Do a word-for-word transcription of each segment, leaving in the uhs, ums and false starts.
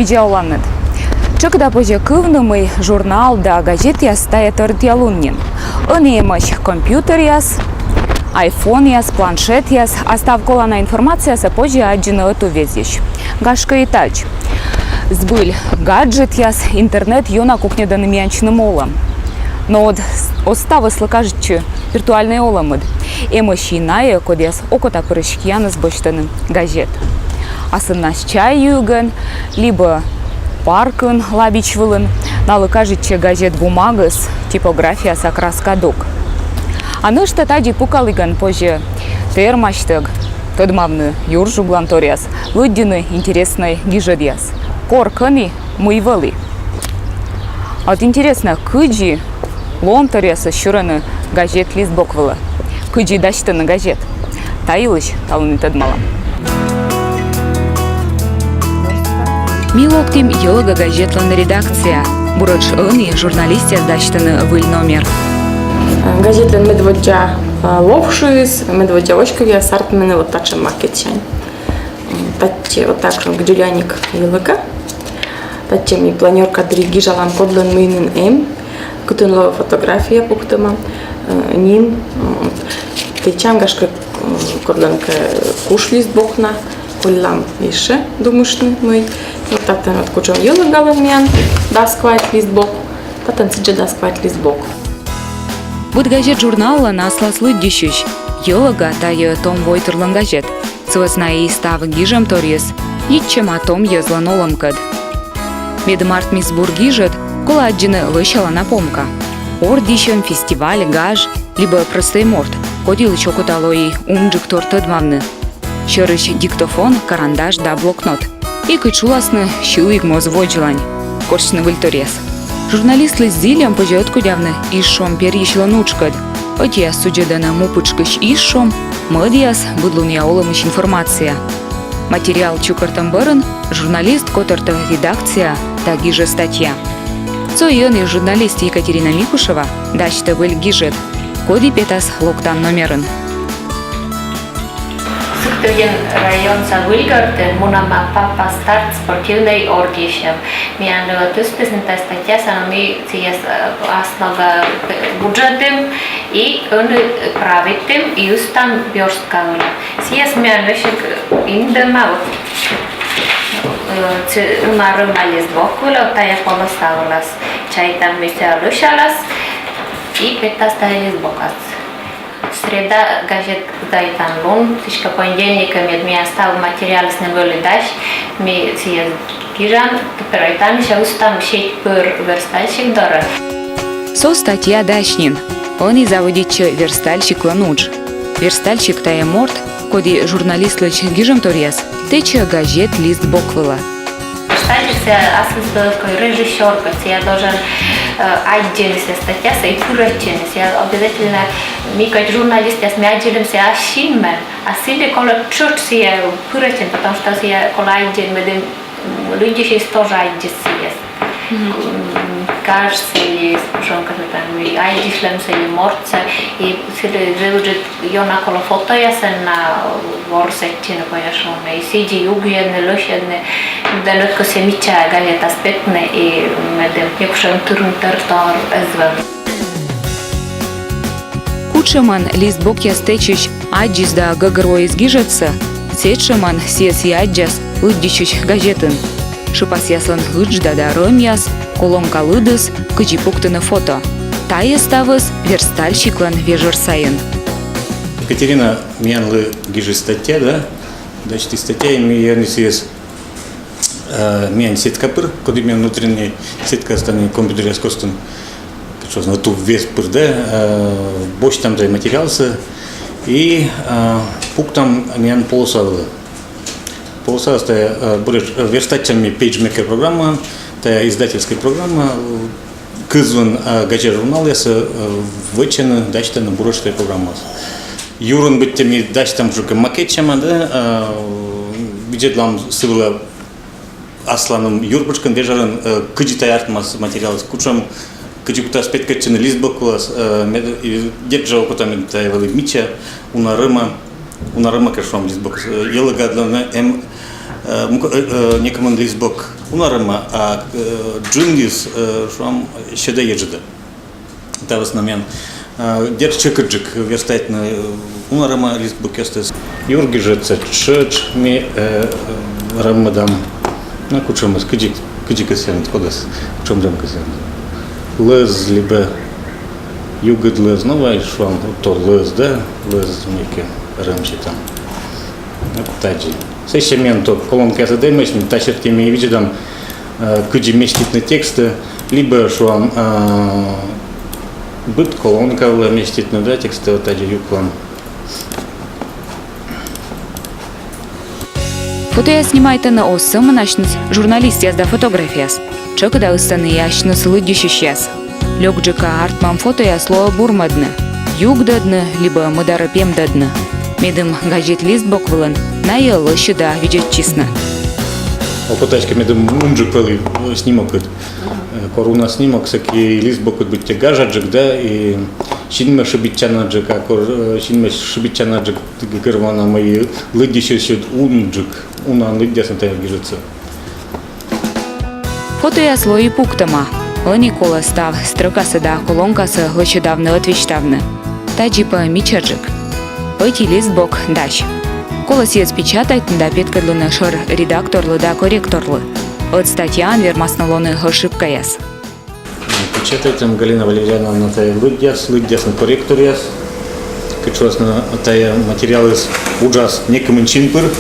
Видза оланныд. Тшӧкыда позьӧ кывны, мый журнал да газетъяс — тайӧ тӧрытъя лун нин. Ӧні эмӧсь компьютеръяс, айфонъяс, планшетъяс, а став колана информациясӧ позьӧ аддзыны ӧтуввезйысь. Гашкӧ, и тадз. Збыль гаджетъяс, интернет ёна кокньӧдӧны миянсьыным олӧм. Но ӧд с-, оз ставыслы кажитчы виртуальнӧй олӧмыд. Эмӧсь и найӧ, кодъяс окота пырысь кияныс босьтӧны газет. Асывнас чай юигӧн либӧ паркын лабич вылын налы кажитчӧ газет бумагыс, типографияса краска дук. А нӧшта тадзи пукалігӧн позьӧ тэрмасьтӧг тӧдмавны юржугланторъяс, лыддьыны интереснӧй гижӧдъяс. Кор кӧні, мый вӧлі. А вот интереснӧ, кыдзи лоӧмторъясӧс сюрӧны газет листбок вылӧ? Кыдзи дасьтӧны газет? Та йылысь талун и тӧдмалам. Ми локтім «Йӧлӧга» газетлӧн редакцияӧ. Буретш ӧні журналистъяс дасьтӧны выль номер. Газетлӧн медводдза, а, ловшыыс, медводдза воськовъяс артмӧны вот татшӧм макетсянь. Татчӧ вот так же, дзоляник «Йӧлӧга». Татчӧ ми планёрка дырйи гижалам, кодлӧн мый нин эм, кытӧн лоӧ фотография пуктӧма, э, нин, м, вот. Тэчам, гашкӧ, э, кодлӧнкӧ куш листбок на, коллям ещӧ думыштны, мый. Вот татӧн вот кутшӧм «Йӧлӧгалӧн» миян дас квайт листбок, татӧн сідзжӧ дас квайт листбок. Быд газет-журналлӧн аслас лыддьысьысь. «Йӧлӧга» — тайӧ том войтырлӧн газет. Сы вӧсна и став гижӧмторйыс йитчӧма том йӧзлӧн олӧмкӧд. Медым артмис бур гижӧд, колӧ аддзыны лӧсялана помка. Ордйысьӧм, фестиваль, гаж либӧ прӧстӧй морт, кодъялысь окота лои унджыктор тӧдмавны. Сьӧрысь диктофон, карандаш да блокнот. И кыдз шуласны, сьылігмоз водзлань корсьны выльторъяс. Журналистлысь зільӧм позьӧ ӧткодявны изшом перйысьлӧн уджкӧд. Ӧтияс судзӧдӧны му пытшкысь изшом, мӧдъяс — быдлунъя олӧмысь информация. Материал чукӧртӧм бӧрын журналист котӧртӧ редакцияӧ да гижӧ статья. Со и ӧні журналист Екатерина Микушева дасьтӧ выль гижӧд, коді петас локтан номерын. Сыктывдін районса Выльгортын мунӧма «Папа старт» спортивнӧй ордйысьӧм. Миянлы ӧтувтісны та статьясӧ, но ми сійӧс, э, ас ногӧн, э, вуджӧдім и ӧні правитім и ыстам вёрстка вылӧ. Сійӧс миян весиг индӧма вот, э, ц-, уна рӧма листбок вылӧ, вот тайӧ полоса вылас. Чайтам, мый сійӧ лӧсялас и петас тайӧ листбокас. Среда газет сдайтан лун, сідзкӧ понедельникӧ мед миян став материалыс нин вӧлі дась, ми сійӧс гижам, тепер айтан ещӧ ыстам сеть пыр верстальщик дорӧ. Со статья дась нин. Ӧні заводитчӧ верстальщиклӧн удж. Верстальщик — тайӧ морт, коді журналистлысь гижӧмторъяс тэчӧ газет листбок вылӧ. Верстальщик — сійӧ аслыспӧлӧс кӧ режиссёр кӧ, сійӧ должен, э, аддзыны сійӧ статьясӧ и пырӧдчыны. Сійӧ обязательно, ми кӧть журналистъяс, ми аддзылім сійӧ ас синмӧн, а сылы колӧ тшӧтш сійӧ пырӧдчыны, потому что сійӧ колӧ аддзыны, медым, м, лыддьысьыс тоже аддзис сійӧс. М, гажсӧ ли, шуам, кӧть там, и аддзысьлӧмсӧ ли, мортсӧ, и сылы зэв ыджыд ёна колӧ фотоясӧн на ворсӧдчыны, кӧть шуны, и сідзи югзьӧдны, лӧсьӧдны, да нӧ кӧсйӧ мича газетас петны, и медым некутшӧм тырны тӧртор эз вӧв. Кутшӧмӧн листбокъяс тэчысь аддзис да гӧгӧрвоис гижӧдсӧ, сэтшӧмӧн сійӧс и аддзас лыддьысьысь газетын. Шыпасъяслӧн ыджда да рӧмъяс, колонка лыдыс, кыдзи пуктыны фото. Тайӧ ставыс верстальщиклӧн вежӧр сайын. Екатерина миянлы гижис статья, да? Дасьтіс статья, и ми ӧні сійӧс, э, миян сетка пыр, коді миян внутренней сетка, тані компьютеръяс костын. Кыдз шуасны, ютуб вес пыр, да, э, босьтам тайӧ материалсӧ и, э, пуктам миян полоса вылӧ. Полоса вылас тайӧ, э, буретш, э, верстайтчам ми PageMaker программа, тайӧ издательскӧй программа, э, кызвын, э, газет-журналъясӧс, э, вӧчӧны, дасьтӧны буретш тайӧ программаас. Юрын быттьӧ ми дасьтам жук макетсянь, да, э, видзӧдлам сы вылӧ асланым юр пытшкын, вежӧрын, э, кыдзи тайӧ артмас материалыс, кутшӧм, кыдзи кутас петкӧдчыны листбок вылас, э, мед-, и дерт жӧ, окота, мед тайӧ вӧлі мича, уна рӧма, уна рӧма, кыдз шуам, листбок, э, «Йӧлӧгаыдлӧн» эм Э, мукӧ-, э, э, некымын листбок уна рӧма, а, э, джынйыс, э, шуам, сьӧда еджыдӧ. Та вӧсна миян, э, дерт, сьӧкыдджык верстайтны, э, уна рӧма листбокъястӧс. Юргижӧ сэтчӧ тшӧтш ми, э, э, рӧммӧдам. Но кутшӧмыс, кыдзи, кыдзи кӧсъянныд, кодӧс, кутшӧм рӧм кӧсъянныд. Лӧз либӧ югыд лӧз, но вай шуам, то лӧз, да, лӧз мыйкӧ рӧм сетам. Вот тадзи. Сэсся миян то колонкаясыд эмӧсь, та серти ми видзӧдам, э, кыдзи меститны текстсӧ, либӧ шуам, э, быд колонка вылӧ меститны, да, текстсӧ, вот тадзи юклам. Фотояс снимайтӧны оз сӧмын асьныс журналистъяс да фотографъяс. Тшӧкыда ыстӧны и асьныс лыддьысьысьяс. Лёкджыка артмӧм фотояс лоӧ бурмӧдны, югдӧдны либӧ мӧдарӧ пемдӧдны. Медым газет листбок вылын найӧ лӧсьыда видзӧдчисны. Окота эськӧ, медым унджык вӧлі, э, снимокыд. Э, кор уна снимок, сэк и листбокыд быттьӧ гажаджык, да, и синмӧ шыбитчанаджык, а кор, э, синмӧ шыбитчанаджык, ті гӧгӧрвоана, мый и лыддьысьысьыд унджык, унаӧн лыддясны тайӧ гижӧдсӧ. Фотояс лоӧ и пуктӧма. Ӧні колӧ став строкасӧ да колонкасӧ лӧсьӧдавны, ӧтвесьтавны. Тадзи пӧ мичаджык. Ӧти листбок дась. Колӧ сійӧс печатайтны да петкӧдлыны шӧр редакторлы да корректорлы. Ӧд статьяын вермасны лоны ошибкаяс. Печатайтӧм, Галина Валерьяновна тайӧ лыддяс, лыддясны корректоръяс. Кыдз шуасны, тайӧ материалыс уджас некымын син пыр.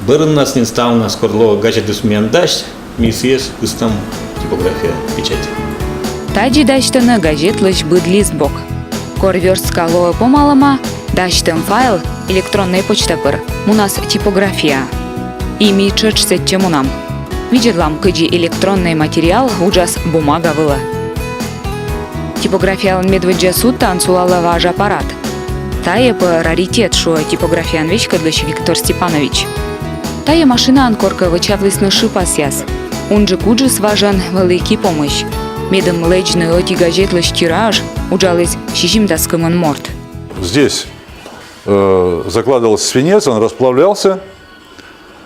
Бӧрыннас нин ставнас, кор лоӧ газетыс миян дась, ми сійӧс ыстам типографияӧ, печать. Тадзи дасьтӧны газетлысь быд листбок. Кор вёрстка лоӧ помалӧма, дасьтӧм файл электроннӧй почта пыр мунас типографияӧ. И ми тшӧтш сэтчӧ мунам. Видзӧдлам, кыдзи электроннӧй материал уджас бумага вылӧ. Типографиялӧн медводдза судтаын сулалӧ важ аппарат. Тайӧ пӧ раритет, шуӧ типографияӧн веськӧдлысь Виктор Степанович. Тайӧ машинаӧн коркӧ вӧчавлісны шыпасъяс. Унджык уджыс важӧн вӧлі кипомысь. Медым лэдзны ӧти газетлысь тираж, уджаліс сизимдас кымын морт. Здесь, э, закладывался свинец, он расплавлялся.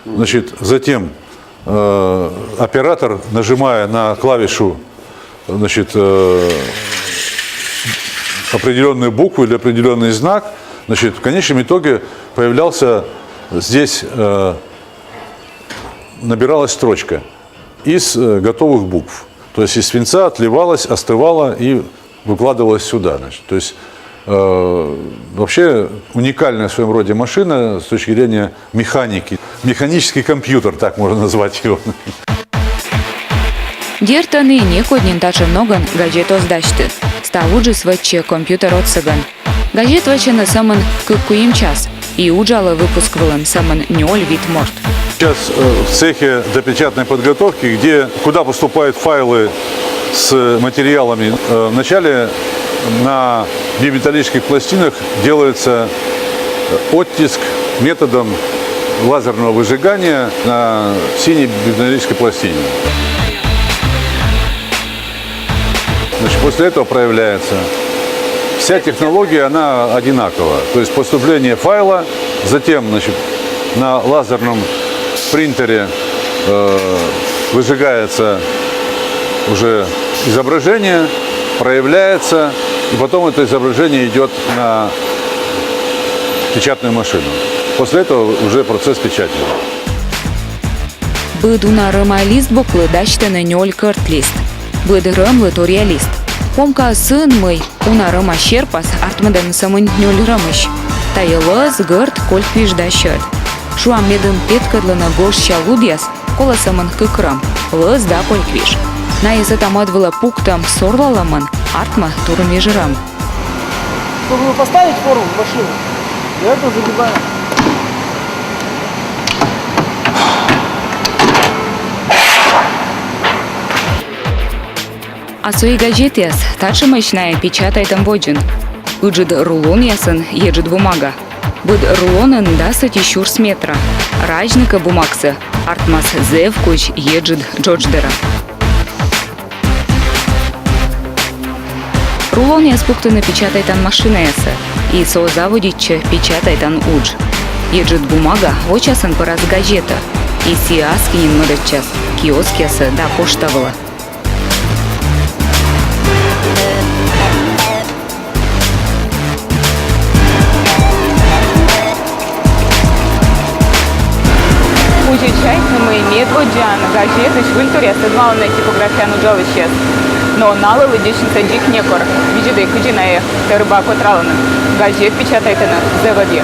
Значит, затем, э, оператор, нажимая на клавишу, значит, э, определенную букву или определенный знак, значит, в конечном итоге появлялся здесь, э, набиралась строчка из, э, готовых букв. То есть из свинца отливалась, остывала и выкладывалась сюда, значит. То есть, э, вообще уникальная в своем роде машина с точки зрения механики. Механический компьютер, так можно назвать его. Дерт, ӧні некод нин татшӧм ногӧн газет оз дасьты. Став уджыс вӧчсьӧ компьютер отсӧгӧн. Газет вӧчӧны сӧмын кык-куим час, и уджалӧ выпуск вылын сӧмын нёль-вит морт. Сейчас, э, в цехе допечатной подготовки, где, куда поступают файлы с материалами, э, вначале на биметаллических пластинах делается, э, оттиск методом лазерного выжигания на синей биметаллической пластине. Значит, после этого проявляется. Вся технология, она одинакова. То есть поступление файла, затем, значит, на лазерном принтере, э, выжигается уже изображение, проявляется, и потом это изображение идет на печатную машину. После этого уже процесс печати. Быд уна рӧма листбоклы дасьтӧны нёль кӧрт лист. Быд рӧмлы торъя лист. Помка сыын, мый уна рӧма серпас артмӧдӧны сӧмын нёль рӧмысь. Тайӧ лӧз, гӧрд, кольквиж да сьӧд. Шуам, медым петкӧдлыны гожся лудъяс, колӧ сӧмын кык рӧм: лӧз да кольквиж. Найӧс ӧта-мӧд вылӧ пуктӧм сорлалӧмын артмӧ турунвиж рӧм. Чтобы поставить форму в машину, я это загибаю. А со и газетъяс, татшӧмӧсь найӧ печатайтӧм водзын. Ыджыд рулонъясын еджыд бумага. Быд рулонын дас ӧти сюрс метра. Разьны кӧ бумагсӧ, артмас зэв кузь еджыд джодждӧра. Рулонъяс пуктӧны печатайтан машинаясӧ, и со заводитчӧ печатайтан удж. Еджыд бумага вочасӧн пӧрас газетӧ. И сійӧ аски нин мӧдӧдчас киоскъясӧ да пошта вылӧ. Кузя чайтны, мый медводдзаӧн газетысь выльторъяс тӧдмалӧны типографияын уджалысьяс. Но налы лыддьысьнысӧ дзик некор. Видзӧдӧй, кыдзи найӧ тэрыба котралӧны. Газет печатайтӧны зэв ӧдйӧ.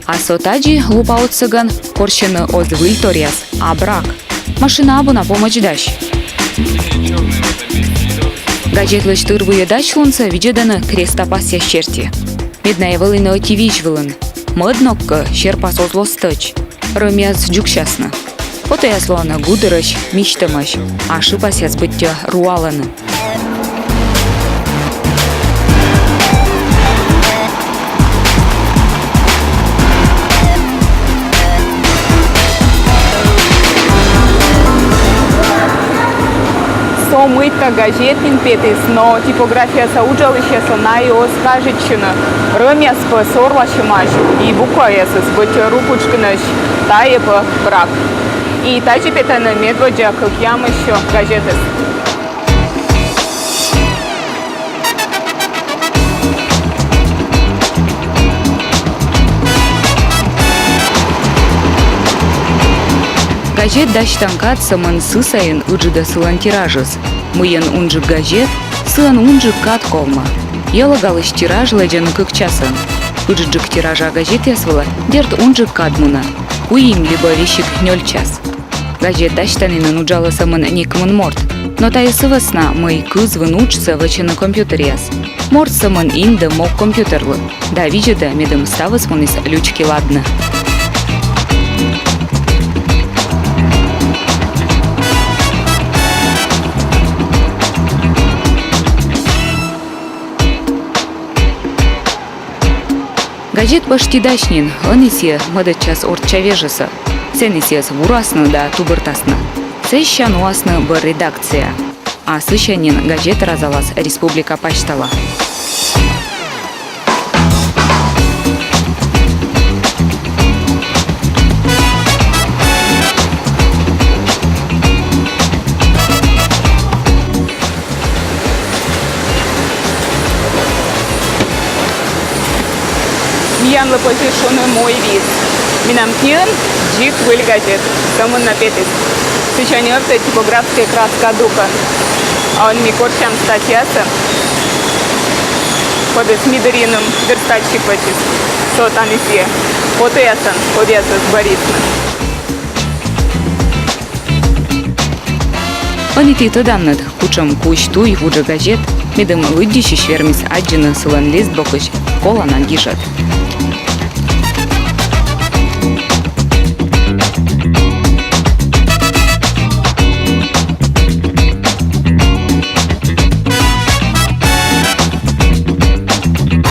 А со тадзи, лупа отсӧгӧн, корсьӧны оз выльторъяс, а брак. Машина абу на помӧдз дась. Газетлысь тырвыйӧ дасьлунсӧ видзӧдӧны креста пасъяс серти. Мед найӧ вӧліны ӧти визь вылын. Мӧд ног кӧ, серпас оз ло стӧч. Рӧмъяс дзугсясны. Потӧяс лоӧны гудырӧсь, мисьтӧмӧсь, а шыпасъяс быттьӧ руалӧны. Со мыйта газет нин петіс, но типографияса уджалысьяслы найӧ оз кажитчыны. Рӧмъяс пӧ сорласьӧмаӧсь, и букваясыс быттьӧ ру пытшкынӧсь, тайӧ пӧ брак. И тадзи петӧны медводдза кӧкъямыссё газетыс. Газет дасьтан кад сӧмын сы сайын ыджыд сылӧн тиражыс. Мыйӧн унджык газет, сыӧн унджык кад ковмӧ. Йӧлӧгалысь тираж лэдзӧны кык часӧн. Ыджыдджык тиража газетъяс вылӧ, дерт, унджык кад мунӧ. Куим либӧ весиг нёль час. Газет дасьтанінын уджалӧ сӧмын некымын морт. Но тайӧ сы вӧсна, мый кызвын уджсӧ вӧчӧны компьютеръяс. Морт сӧмын ин да мог компьютерлы да видзӧдӧ, медым ставыс муніс лючки-ладнӧ. Газет пӧшти дась нин, ӧні сійӧ мӧдӧдчас орчча вежӧсӧ. Сэні сійӧс вурасны да тубыртасны. Сэсся нуасны бӧр редакцияӧ. А сысянь нин газет разалас республика пасьтала. Миянлы позьӧ шуны «Мой вис». Менам киын дзик выль газет, сӧмын на петіс. Сысянь ӧвтӧ типографскӧй краска дукӧ. А ӧні ми корсям статьясӧ, кодӧс ми дырйиным верстальщик вӧчис. Со тані сійӧ. Потӧясӧн, кодъясӧс бӧрйисны. Ӧні ті тӧданныд, кутшӧм кузь туй вуджӧ газет, медым лыддьысьысь вермис аддзыны сылӧн лист бокысь колана гижӧд.